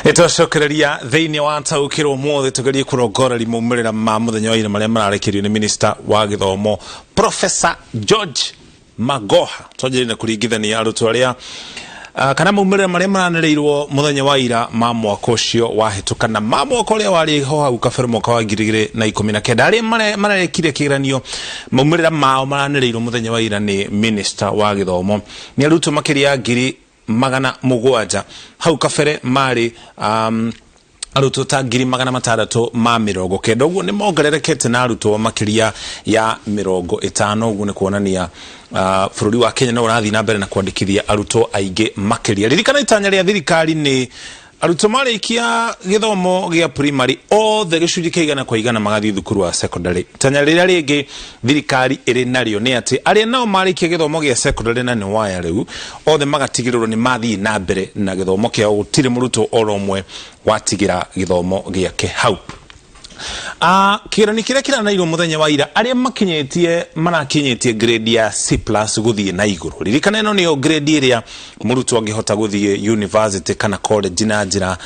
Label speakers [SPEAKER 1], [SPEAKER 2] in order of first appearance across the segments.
[SPEAKER 1] Nĩtwacokereria thĩinĩ wa taũkĩrwo ũmũthĩ tũgerie kũrongoreria maumĩrĩra ma mũthenya wa ira marĩa mararekerio nĩ minista wa gĩthomo Professor George Magoha. Twanjĩrĩrie na kũringithania arutwo arĩa kana maumĩrĩra marĩa maranĩrĩirwo mũthenya wa ira ma mwaka ũcio wahĩtũka na ma mwaka ũrĩa warĩ ho hau kabere mwaka wa 2019, arĩa marekire kĩgeranio maumĩrĩra mao maranĩrĩirwo mũthenya wa ira nĩ minista wa gĩthomo nĩ arutwo makĩria ya 700,000. Hau kabere marĩ arutwo ta 690,000. Ũguo nĩ mongererekete na arutwo makĩria ya 50. Ũguo nĩ kuonania bũrũri wa Kenya no ũrathiĩ na mbere na kwandĩkithia arutwo aingĩ makĩria. Ririkana itanya rĩa thirikari nĩ arutwo marĩkia gĩthomo gĩa primary othe gĩcunjĩ kĩa 100% magathiĩ thukuru wa secondary. Itanya rĩrĩa rĩngĩ thirikari ĩrĩ narĩo nĩ atĩ arĩa nao marĩkia gĩthomo gĩa secondary na nĩ waya rĩu othe magatigĩrĩrwo nĩ mathiĩ na mbere na gĩthomo kĩao, gũtirĩ mũrutwo oro ũmwe watigĩra gĩthomo gĩake hau. Kĩgeranio kĩrĩa kĩranairwo mũthenya wa ira, arĩa makinyĩtie marakinyĩtie grade ya C plus gũthiĩ na igũrũ. Ririkana ĩno nĩyo grade ĩrĩa mũrutwo angĩhota gũthiĩ university kana college na njĩra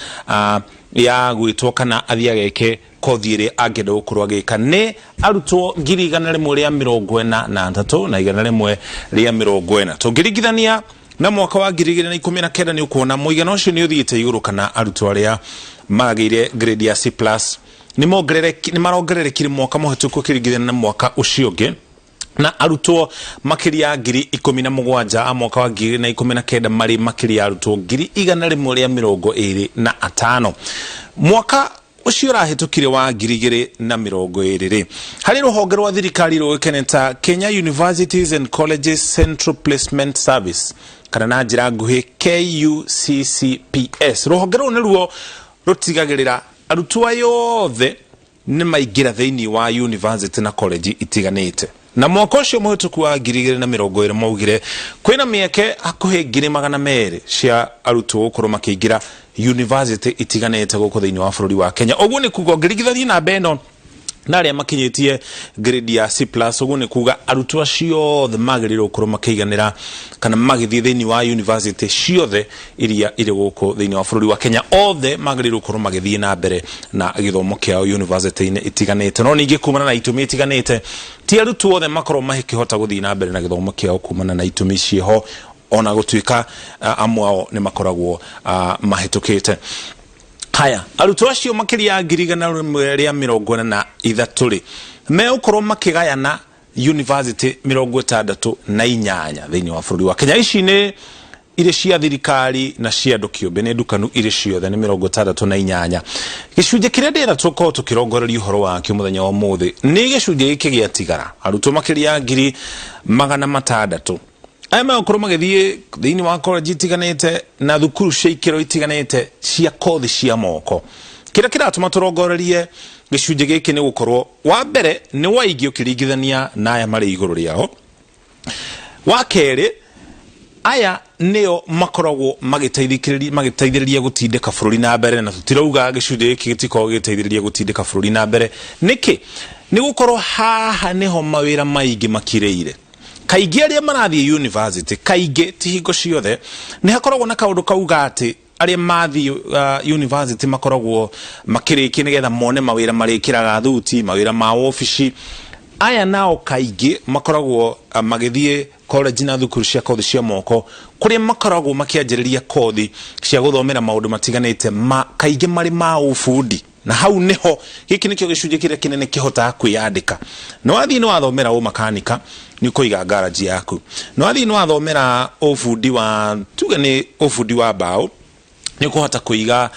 [SPEAKER 1] ya gwĩtwo kana athiĩ ageke kothi ĩrĩa angĩenda gũkorwo agĩka, nĩ arutwo 143,140. Tũngĩringithania na mwaka wa 2019, nĩ ũkuona mũigana ũcio nĩ ũthiĩte igũrũ, kana arutwo arĩa maragĩire grade ya C plus nĩ marongererekire mwaka mũhetũku ũkĩringithania na mwaka ũcio ũngĩ, na arutwo makĩria ya 17,000 a mwaka wa 2019 marĩ makĩria ya arutwo 125,000. Mwaka ũcio ũrahĩtũkire wa 2020 rĩ, harĩ rũhonge rwa thirikari rũĩkaine ta Kenya Universities and Colleges Central Placement Service, kana na njĩra nguhĩ KUCCPS. Rũhonge rũu nĩruo rũtigagĩrĩra arutwo aya othe nĩ maingĩra thĩinĩ wa university na college itiganĩte, na mwaka ũcio mũhĩtũku wa 2020 maugire kwĩna mĩeke hakuhĩ 200,000 cia arutwo gũkorwo makĩingĩra university itiganĩte gũkũ thĩinĩ wa bũrũri wa Kenya. Ũguo nĩ kuga ũngĩringithania namba ĩno na arĩa makinyĩtie grade ya C plus, ũguo nĩ kuga arutwo acio othe magĩrĩirwo gũkorwo makĩiganĩra kana magĩthiĩ thĩinĩ wa university ciothe iria irĩ gũkũ thĩinĩ wa bũrũri wa Kenya. Othe magĩrĩirwo gũkorwo magĩthiĩ na mbere na gĩthomo kĩao university-inĩ itiganĩte. No ningĩ kumana na itũmi itiganĩte, ti arutwo othe makorwo makĩhota gũthiĩ na mbere na gĩthomo kĩao kumana na itũmi ciĩho, ona gũtuĩka amwe ao nĩ makoragwo mahĩtũkĩte. Haya, arutwo acio makĩria ya 143,000 rĩ, megũkorwo makĩgayana university 68 thĩinĩ wa bũrũri wa Kenya. Ici nĩ irĩ cia thirikari na cia andũ kĩũmbe, nĩ ndukanu irĩ ciothe, nĩ 68. Gĩcunjĩ kĩrĩa ndĩrenda tũkorwo tũkĩrongoreria ũhoro wakĩo mũthenya wa ũmũthĩ nĩ gĩcunjĩ gĩkĩ gĩatigara, arutwo makĩria ya 600,000 aya megũkorwo magĩthiĩ thĩinĩ wa college itiganĩte na thukuru cia ikĩro itiganĩte cia kothi cia moko. Kĩrĩa kĩratũma tũrongorerie gĩcunjĩ gĩkĩ nĩ gũkorwo wa mbere nĩ waingĩ ũkĩringithania na aya marĩ igũrũ rĩao, wa kerĩ aya nĩo makoragwo magĩteithĩrĩria gũtindĩka bũrũri na mbere, na tũtirauga gĩcunjĩ gĩkĩ gĩtikoragwo gĩgĩteithĩrĩria gũtindĩka bũrũri na mbere. Nĩkĩ? Nĩ gũkorwo haha nĩho mawĩra maingĩ makirĩire. Kaingĩ arĩa marathiĩ university, kaingĩ ti hingo ciothe, nĩ hakoragwo na kaũndũ kauga atĩ arĩa mathiĩ university makoragwo makĩrĩkia nĩgetha mone mawĩra marĩkĩraga thuti, mawĩra ma obici. Aya nao kaingĩ makoragwo magĩthiĩ college na thukuru cia kothi cia moko, kũrĩa makoragwo makĩanjĩrĩria kothi cia gũthomera maũndũ matiganĩte ma kaingĩ marĩ ma ũbundi, na hau nĩho gĩkĩ nĩkĩo gĩcunjĩ kĩrĩa kĩnene kĩhotaga kwĩyandĩka. Nĩ wathiĩ nĩ wathomera ũmakanika, nĩ ũkũiga ngaraji yaku. Nĩ wathiĩ nĩ wathomera ũbundi wa, tuge nĩ ũbundi wa mbaũ, nĩ ũkũhota kũiga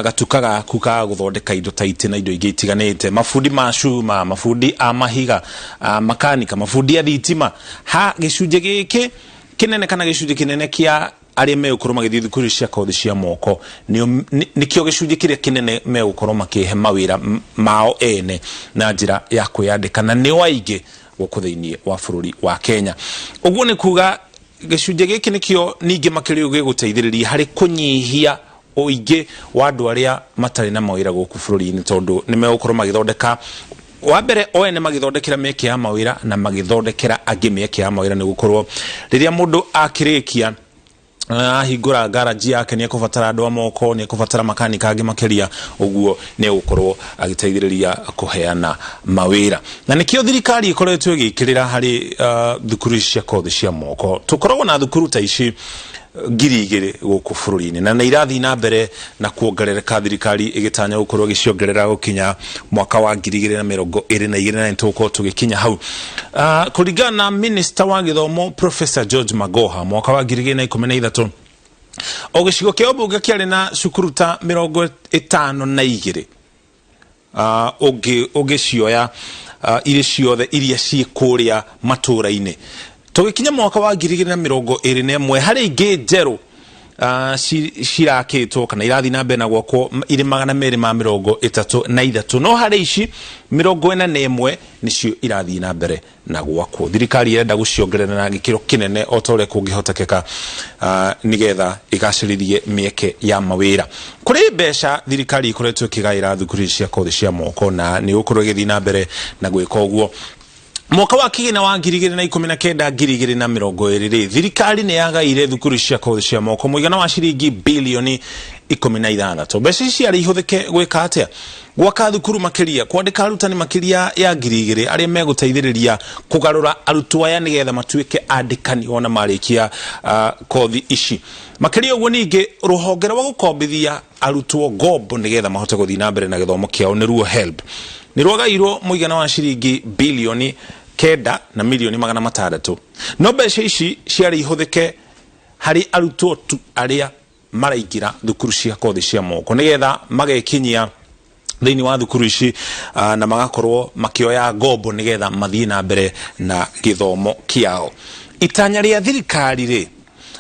[SPEAKER 1] gatuka gaku ka gũthondeka indo ta itĩ na indo ingĩ itiganĩte. Mabundi ma cuma, mabundi a mahiga, makanika, mabundi a thitima. Ha gĩcunjĩ gĩkĩ kĩnene kana gĩcunjĩ kĩnene kĩa arĩa megũkorwo magĩthiĩ thukuru cia kothi cia moko nĩkĩo gĩcunjĩ kĩrĩa kĩnene megũkorwo makĩhe mawĩra mao ene na njĩra ya kwĩyandĩka, na nĩo aingĩ gũkũ thĩinĩ wa bũrũri wa Kenya. Ũguo nĩ kuga gĩcunjĩ gĩkĩ nĩkĩo ningĩ makĩria gĩgũteithĩrĩria harĩ kũnyihia ũingĩ wa andũ arĩa matarĩ na mawĩra gũkũ bũrũri-inĩ, tondũ nĩ megũkorwo magĩthondeka wa mbere o ene magĩthondekera mĩeke ya mawĩra na magĩthondekera angĩ mĩeke ya mawĩra, nĩ gũkorwo rĩrĩa mũndũ akĩrĩkia Ahingũra garaji yake nĩ ekũbatara andũ a moko, nĩ ekũbatara makanika angĩ makĩria, ũguo nĩ egũkorwo agĩteithĩrĩria kũheana mawĩra. Na nĩkĩo thirikari ĩkoretwo ĩgĩkĩrĩra harĩ thukuru ici cia kothi cia moko. Tũkoragwo na thukuru ta ici 2000 gũkũ bũrũri-inĩ, na nĩ irathiĩ na mbere na kuongerereka, thirikari ĩgĩtanya gũkorwo ĩgĩciongerera gũkinya mwaka wa 2022, na nĩ tũgũkorwo tũgĩkinya hau. Kũringana na minista wa gĩthomo Professor George Magoha, mwaka wa 2013 o gĩcigo kĩa ũmbunge kĩarĩ na cukuru ta 52. Ũngĩcioya irĩ ciothe iria ciĩ kũrĩa matũũra-inĩ, tũgĩkinya mwaka wa 2021 harĩ ingĩ njerũ cirakĩtwo kana irathiĩ na mbere na gwakwo irĩ 233, no harĩ ici 41 nĩcio irathiĩ na mbere na gwakwo. Thirikari ĩrenda gũciongerera na gĩkĩro kĩnene o ta ũrĩa kũngĩhotekeka, nĩgetha ĩgacĩrithie mĩeke ya mawĩra. Kũrĩ mbeca thirikari ĩkoretwo ĩkĩgaĩra thukuru ici cia kothi cia moko, na nĩ gũkorwo ĩgĩthiĩ na mbere na gwĩka ũguo. Mwaka wa kĩgĩna wa 2019 2020 rĩ, thirikari nĩ yagaire thukuru cia kothi cia moko mũigana wa ciringi bilioni 16. Mbeca ici ciarĩ ihũthĩke gwĩka atĩa? Gwaka thukuru makĩria, kwandĩka arutani makĩria ya 2000 arĩa megũteithĩrĩria kũgarũra arutwo aya nĩgetha matuĩke andĩkani ona marĩkia kothi ici. Makĩria ũguo ningĩ, rũhonge rwa gũkombithia arutwo ngombo nĩgetha mahote gũthiĩ na mbere na gĩthomo kĩao, nĩruo HELB, nĩ rwagairwo mũigana wa ciringi bilioni 9 na milioni 600. No mbeca ici ciarĩ ihũthĩke harĩ arutwo tu arĩa maraingĩra thukuru cia kothi cia moko, nĩgetha magekinyia thĩinĩ wa thukuru ici na magakorwo makĩoya ngombo nĩgetha mathiĩ na mbere na gĩthomo kĩao. Itanya rĩa thirikari rĩ,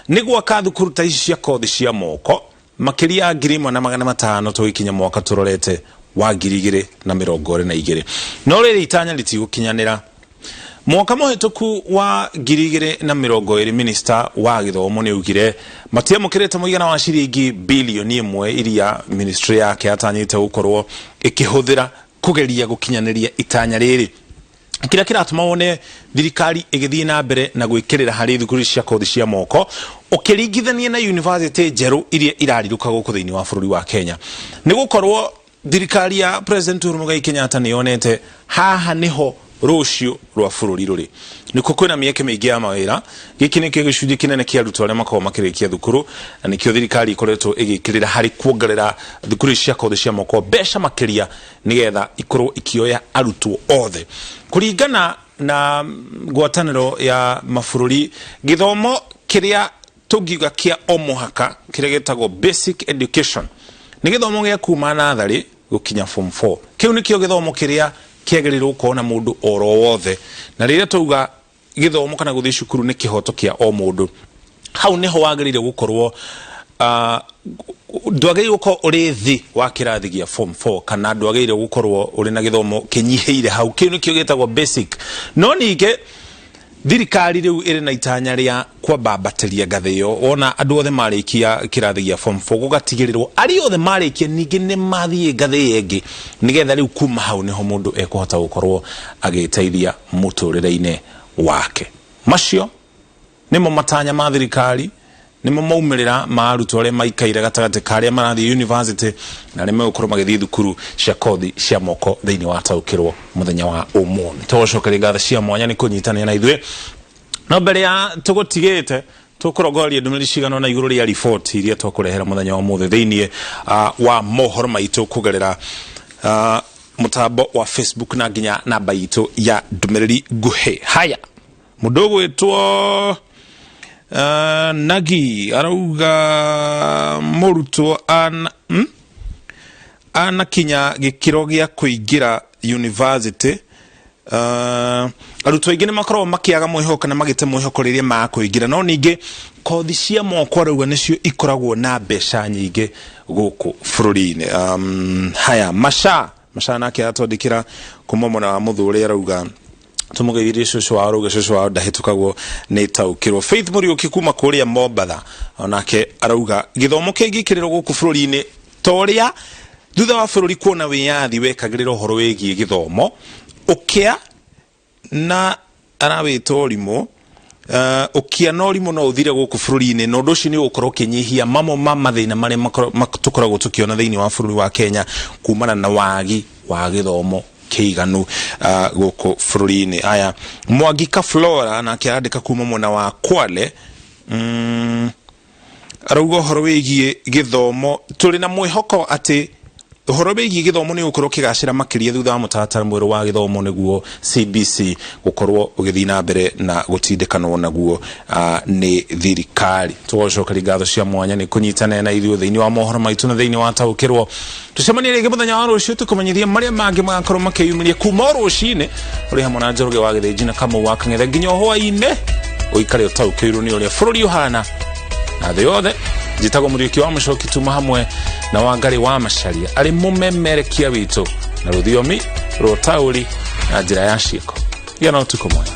[SPEAKER 1] nĩ gwaka thukuru ta ici cia kothi cia moko makĩria ya 1500 tũgĩkinya mwaka tũrorete wa 2022. No rĩrĩ, itanya rĩtigũkinyanĩra. Mwaka mũhĩtũku wa 2020, minista wa gĩthomo nĩ augire matiamũkĩrĩte mũigana wa ciringi bilioni 1 iria ministry yake yatanyĩte gũkorwo ĩkĩhũthĩra kũgeria gũkinyanĩria itanya rĩrĩ. Kĩrĩa kĩratũma wone thirikari ĩgĩthiĩ na mbere na gwĩkĩrĩra harĩ thukuru cia kothi cia moko ũkĩringithania na yunivasĩtĩ njerũ iria irarirũka gũkũ thĩinĩ wa bũrũri wa Kenya nĩ gũkorwo thirikari ya President Uhuru Muigai Kenyatta nĩ yonete haha nĩho rũciũ rwa bũrũri rũrĩ, nĩkuo kwĩna mĩeke mĩingĩ ya mawĩra. Gĩkĩ nĩkĩo gĩcunjĩ kĩnene kĩa arutwo arĩa makoragwo makĩrĩkia thukuru, na nĩkĩo thirikari ĩkoretwo ĩgĩkĩrĩra harĩ kuongerera thukuru ici cia kothi cia moko mbeca makĩria, nĩgetha ikorwo ikĩoya arutwo othe. Kũringana na ngwatanĩro ya mabũrũri, gĩthomo kĩrĩa tũngiuga kĩa o mũhaka, kĩrĩa gĩtagwo basic education, nĩ gĩthomo gĩa kuma natharĩ gũkinya form 4. Kĩu nĩkĩo gĩthomo kĩrĩa kĩagĩrĩirwo gũkorwo na mũndũ oro wothe. Na rĩrĩa twauga gĩthomo kana gũthiĩ cukuru nĩ kĩhoto kĩa o mũndũ, hau nĩho wagĩrĩire gũkorwo. Ndwagĩrĩire gũkorwo ũrĩ thĩ wa kĩrathi gĩa form 4, kana ndwagĩrĩire gũkorwo ũrĩ na gĩthomo kĩnyihĩire hau. Kĩu nĩkĩo gĩtagwo basic. No ningĩ thirikari rĩu ĩrĩ na itanya rĩa kwambambatĩria ngathĩ ĩyo, wona andũ othe marĩkia kĩrathi gĩa form 4, gũgatigĩrĩrwo arĩa othe marĩkia ningĩ nĩ mathiĩ ngathĩ ĩyo ĩngĩ, nĩgetha rĩu kuma hau nĩho mũndũ ekũhota gũkorwo agĩteithia mũtũrĩre-inĩ wake. Macio nĩmo matanya ma thirikari, nĩmo maumĩrĩra ma arutwo arĩa maikaire gatagatĩ ka arĩa marathiĩ university na arĩa megũkorwo magĩthiĩ thukuru cia kothi cia moko thĩinĩ wa Taũkĩrwo mũthenya wa ũmũthĩ. Tũgũcokeria ngatho cia mwanya nĩ kũnyitanĩra na ithuĩ, no mbere ya tũgũtigĩte, tũkũrongoreria ndũmĩrĩri cigana ũna igũrũ rĩa riboti iria twakũrehera mũthenya wa ũmũthĩ thĩinĩ wa mohoro maitũ kũgerera mũtambo wa Facebook na nginya namba itũ ya ndũmĩrĩri nguhĩ. Haya, mũndũ ũgwĩtwo Nagi arauga mũrutwo ana, Anakinya gĩkĩro gĩa kũingĩra university, arutwo aingĩ nĩ makoragwo makĩaga mwĩhoko kana magĩte mwĩhoko rĩrĩa makũingĩra, no ningĩ kothi cia moko arauga nĩcio ikoragwo na mbeca nyingĩ gũkũ bũrũri-inĩ. Haya, Maca Maca nake atwandĩkĩra kuma mwena wa Mũthũrĩ, arauga tũmũgeithirie cũcũ wao, arauga cũcũ wao ndahĩtũkagwo nĩ Taũkĩrwo. Faith Mũriũki kuma kũrĩa Mombatha onake arauga gĩthomo kĩngĩkĩrĩrwo gũkũ bũrũri-inĩ ta ũrĩa thutha wa bũrũri kuona wĩyathi wekagĩrĩra ũhoro wĩgiĩ gĩthomo, ũkĩa na arawĩta ũrimũ. Ũkia na ũrimũ no ũthire gũkũ bũrũri-inĩ, na ũndũ ũcio nĩ ũgũkorwo ũkĩnyihia mamwe ma mathĩna marĩa tũkoragwo tũkĩona thĩinĩ wa bũrũri wa Kenya kumana na wagi wa gĩthomo kĩiganu gũkũ bũrũri-inĩ. Aya, Mwangika Flora nake arandĩka kuma mwena wa Kwale, arauga ũhoro wĩgiĩ gĩthomo, tũrĩ na mwĩhoko atĩ ũhoro wĩgiĩ gĩthomo nĩ ũgũkorwo ũkĩgacĩra makĩria thutha wa mũtaratara mwerũ wa gĩthomo, nĩguo CBC, gũkorwo ũgĩthiĩ na mbere na gũtindĩkanwo naguo nĩ thirikari. Tũgũcokeria ngatho cia mwanya nĩ kũnyitanĩra na ithuĩ thĩinĩ wa mohoro maitũ na thĩinĩ wa Taũkĩrwo. Tũcemanie rĩngĩ mũthenya wa rũciũ, tũkũmenyithia marĩa mangĩ magakorwo makĩyumĩria kuma o rũcinĩ, ũrĩ hamwe na Njoroge wa Gĩthĩnji na Kamau wa Kang'ethe nginya o hwaĩ-inĩ. Ũikare ũtaũkĩirwo nĩ ũrĩa bũrũri ũhana na thĩ yothe. Njĩtagwo Mũriũki wa Mũcoki, tuma hamwe na Wangarĩ wa Macaria arĩ mũmemerekia witũ na rũthiomi rwa ũtaũri na njĩra ya ciĩko. Gĩa na ũtukũ mwega.